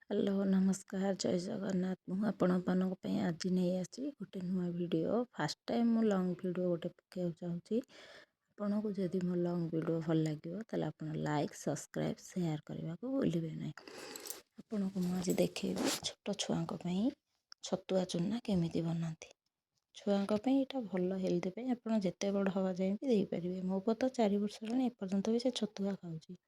Hello, ନମସ୍କାର, ଜୟ ଜଗନ୍ନାଥ। ମୁଁ ଆପଣମାନଙ୍କ ପାଇଁ ଆଜି ନେଇ ଆସିଛି ଗୋଟେ ନୂଆ ଭିଡ଼ିଓ। ଫାର୍ଷ୍ଟ ଟାଇମ୍ ମୁଁ ଲଙ୍ଗ୍ ଭିଡ଼ିଓ ଗୋଟେ ପକାଇବାକୁ ଚାହୁଁଛି। ଆପଣଙ୍କୁ ଯଦି ମୋ ଲଙ୍ଗ୍ ଭିଡ଼ିଓ ଭଲ ଲାଗିବ, ତାହେଲେ ଆପଣ ଲାଇକ୍, ସବସ୍କ୍ରାଇବ୍, ସେୟାର କରିବାକୁ ଭୁଲିବେ ନାହିଁ। ଆପଣଙ୍କୁ ମୁଁ ଆଜି ଦେଖେଇବି ଛୋଟ ଛୁଆଙ୍କ ପାଇଁ ଛତୁଆ ଚୁନା କେମିତି ବନାନ୍ତି। ଛୁଆଙ୍କ ପାଇଁ ଏଇଟା ଭଲ, ହେଲ୍ଦି ପାଇଁ। ଆପଣ ଯେତେ ବଡ଼ ହେବା ଯାଏଁ ବି ଦେଇପାରିବେ। ମୋ ପୁଅ ତ 4 ବର୍ଷ ହେଲାଣି, ଏପର୍ଯ୍ୟନ୍ତ ବି ସେ ଛତୁଆ ଖାଉଛି।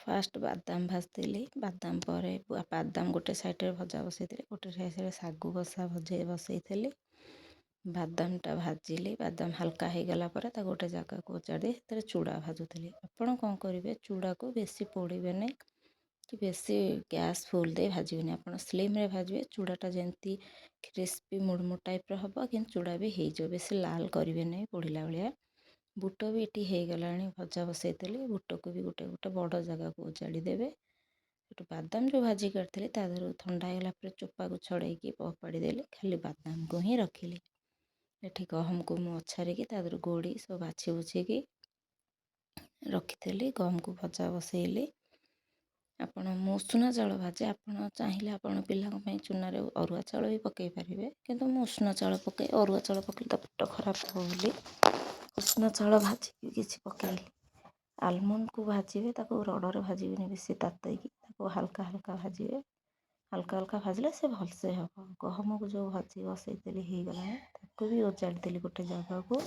ଫାଷ୍ଟ ବାଦାମ ଭାଜିଥିଲି। ବାଦାମ ପରେ ବାଦାମ ଗୋଟେ ସାଇଡ଼୍ରେ ଭଜା ବସେଇଥିଲି, ଗୋଟେ ସାଇଡ଼୍ରେ ଶାଗୁ ବସା ଭଜେଇ ବସେଇଥିଲି। ବାଦାମଟା ଭାଜିଲି। ବାଦାମ ହାଲକା ହେଇଗଲା ପରେ ତାକୁ ଗୋଟେ ଜାଗାକୁ ଓଜାଡ଼ି ସେଥିରେ ଚୁଡ଼ା ଭାଜୁଥିଲି। ଆପଣ କ'ଣ କରିବେ, ଚୁଡ଼ାକୁ ବେଶୀ ପୋଡ଼ିବେ ନାହିଁ କି ବେଶୀ ଗ୍ୟାସ୍ ଫୁଲ୍ ଦେଇ ଭାଜିବେନି। ଆପଣ ସ୍ଲିମ୍ରେ ଭାଜିବେ। ଚୁଡ଼ାଟା ଯେମିତି କ୍ରିସ୍ପି ମୁଡ଼ମୁଡ଼ ଟାଇପ୍ର ହେବ, କିନ୍ତୁ ଚୁଡ଼ା ବି ହେଇଯିବ। ବେଶୀ ଲାଲ କରିବେ ନାହିଁ ପୋଡ଼ିଲା ଭଳିଆ। ବୁଟ ବି ଏଠି ହେଇଗଲାଣି, ଭଜା ବସେଇଥିଲି। ବୁଟକୁ ବି ଗୋଟେ ଗୋଟେ ବଡ଼ ଜାଗାକୁ ଓଜାଡ଼ି ଦେବେ। ସେଠୁ ବାଦାମ ଯେଉଁ ଭାଜି କାଢ଼ିଥିଲି, ତା ଦେହରୁ ଥଣ୍ଡା ହେଇଗଲା ପରେ ଚୋପାକୁ ଛଡ଼େଇକି ଫୋପାଡ଼ି ଦେଲି, ଖାଲି ବାଦାମକୁ ହିଁ ରଖିଲି। ଏଠି ଗହମକୁ ମୁଁ ଅଛାରିକି ତା ଦେହରୁ ଗୋଡ଼ି ସବୁ ବାଛି ବୁଛିକି ରଖିଥିଲି। ଗହମକୁ ଭଜା ବସେଇଲି। ଆପଣ, ମୁଁ ଉଷୁନା ଚାଉଳ ଭାଜେ। ଆପଣ ଚାହିଁଲେ ଆପଣ ପିଲାଙ୍କ ପାଇଁ ଚୁନାରେ ଅରୁଆ ଚାଉଳ ବି ପକାଇ ପାରିବେ, କିନ୍ତୁ ମୁଁ ଉଷୁନା ଚାଉଳ ପକାଏ। ଅରୁଆ ଚାଉଳ ପକାଇଲେ ତ ପେଟ ଖରାପ ହେବ ବୋଲି ଉଷୁନା ଚାଉଳ ଭାଜିକି କିଛି ପକାଇଲି। ଆଲମଣ୍ଡକୁ ଭାଜିବେ, ତାକୁ ରଡ଼ରେ ଭାଜିବେନି ବେଶୀ ତାତେଇକି, ତାକୁ ହାଲକା ହାଲକା ଭାଜିବେ। ହାଲକା ହାଲକା ଭାଜିଲେ ସେ ଭଲସେ ହେବ। ଗହମକୁ ଯେଉଁ ଭାଜି ବସେଇଥିଲି, ହେଇଗଲାଣି, ତାକୁ ବି ଓଜାଡ଼ିଦେଲି ଗୋଟେ ଜାଗାକୁ।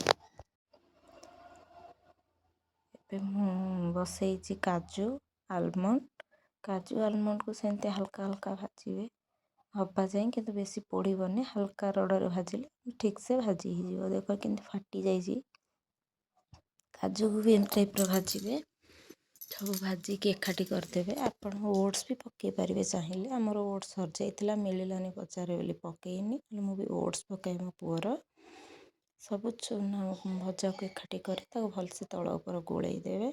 ଏବେ ମୁଁ ବସେଇଛି କାଜୁ ଆଲମଣ୍ଡ। କାଜୁ ଆଲମଣ୍ଡକୁ ସେମିତି ହାଲକା ହାଲକା ଭାଜିବେ ହବା ଯାଏଁ, କିନ୍ତୁ ବେଶୀ ପୋଡ଼ିବନି। ହାଲକା ରଡ଼ରେ ଭାଜିଲେ ଠିକ୍ସେ ଭାଜି ହେଇଯିବ। ଦେଖ କେମିତି ଫାଟି ଯାଇଛି। କାଜୁକୁ ବି ଏମିତି ଟାଇପ୍ର ଭାଜିବେ। ସବୁ ଭାଜିକି ଏକାଠି କରିଦେବେ। ଆପଣ ଓଟ୍ସ ବି ପକାଇ ପାରିବେ ଚାହିଁଲେ। ଆମର ଓଟ୍ସ ସରିଯାଇଥିଲା, ମିଳିଲାନି ବଜାରରେ ବୋଲି ପକେଇନି, ହେଲେ ମୁଁ ବି ଓଟ୍ସ ପକାଏ ମୋ ପୁଅର। ସବୁ ଚୁନା ଭଜାକୁ ଏକାଠି କରି ତାକୁ ଭଲସେ ତଳ ଉପର ଗୋଳେଇ ଦେବେ।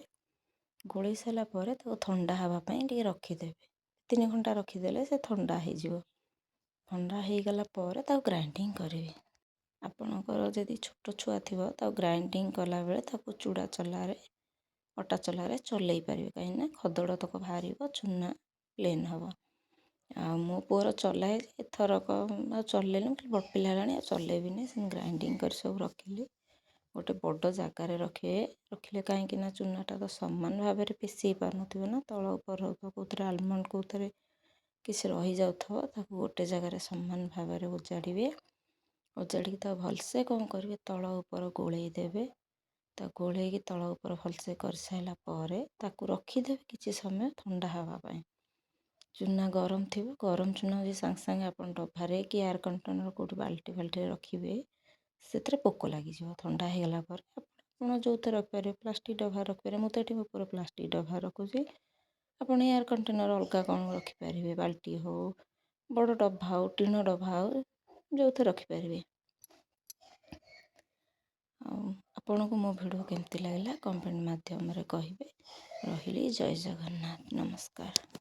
ଗୋଳେଇ ସାରିଲା ପରେ ତାକୁ ଥଣ୍ଡା ହେବା ପାଇଁ ଟିକେ ରଖିଦେବେ। 3 ଘଣ୍ଟା ରଖିଦେଲେ ସେ ଥଣ୍ଡା ହେଇଯିବ। ଥଣ୍ଡା ହେଇଗଲା ପରେ ତାକୁ ଗ୍ରାଇଣ୍ଡିଙ୍ଗ କରିବେ। ଆପଣଙ୍କର ଯଦି ଛୋଟ ଛୁଆ ଥିବ, ତାକୁ ଗ୍ରାଇଣ୍ଡିଙ୍ଗ କଲାବେଳେ ତାକୁ ଚୁଡ଼ା ଚଲାରେ, ଅଟା ଚଲାରେ ଚଲେଇ ପାରିବେ, କାହିଁକିନା ଖଦଡ଼ ତକ ବାହାରିବ, ଚୁନା ପ୍ଲେନ୍ ହେବ। ଆଉ ମୋ ପୁଅର ଚଲାଏ ଯେ ଏଥରକ ଆଉ ଚଲେଇଲି। ମୁଁ ବଡ଼ ପିଲା ହେଲାଣି, ଆଉ ଚଲେଇବିନି। ସେମିତି ଗ୍ରାଇଣ୍ଡିଙ୍ଗ କରି ସବୁ ରଖିଲି। ଗୋଟେ ବଡ଼ ଜାଗାରେ ରଖିବେ। ରଖିଲେ କାହିଁକି ନା ଚୁନାଟା ତ ସମାନ ଭାବରେ ପେଶି ହେଇପାରୁନଥିବ ନା, ତଳ ଉପର ହେଉଥିବ, କେଉଁଥିରେ ଆଲମଣ୍ଡ, କେଉଁଥିରେ କିଛି ରହିଯାଉଥିବ। ତାକୁ ଗୋଟେ ଜାଗାରେ ସମାନ ଭାବରେ ଓଜାଡ଼ିବେ। ଓଜାଡ଼ିକି ତାକୁ ଭଲସେ କ'ଣ କରିବେ, ତଳ ଉପର ଗୋଳେଇ ଦେବେ। ତାକୁ ଗୋଳେଇକି ତଳ ଉପର ଭଲସେ କରିସାରିଲା ପରେ ତାକୁ ରଖିଦେବେ କିଛି ସମୟ ଥଣ୍ଡା ହେବା ପାଇଁ। ଚୁନା ଗରମ ଥିବ। ଗରମ ଚୁନା ଯଦି ସାଙ୍ଗେ ସାଙ୍ଗେ ଆପଣ ଡବାରେ କି ଏୟାର କଣ୍ଟେନର୍ କେଉଁଠି ବାଲ୍ଟି ଫାଲ୍ଟିରେ ରଖିବେ, ସେଥିରେ ପୋକ ଲାଗିଯିବ। ଥଣ୍ଡା ହେଇଗଲା ପରେ ଆପଣ ଯେଉଁଥିରେ ରଖିପାରିବେ, ପ୍ଲାଷ୍ଟିକ୍ ଡବା ରଖିପାରିବେ। ମୁଁ ତ ଏଠି ଉପରେ ପ୍ଲାଷ୍ଟିକ୍ ଡବା ରଖୁଛି। ଆପଣ ଏୟାର କଣ୍ଟେନର୍ ଅଲଗା କ'ଣ ରଖିପାରିବେ, ବାଲ୍ଟି ହଉ, ବଡ଼ ଡବା ହଉ, ଟିଣ ଡବା ହଉ, ଯେଉଁଥିରେ ରଖିପାରିବେ। ଆଉ ଆପଣଙ୍କୁ ମୋ ଭିଡ଼ିଓ କେମିତି ଲାଗିଲା, କମେଣ୍ଟ ମାଧ୍ୟମରେ କହିବେ। ରହିଲି, ଜୟ ଜଗନ୍ନାଥ, ନମସ୍କାର।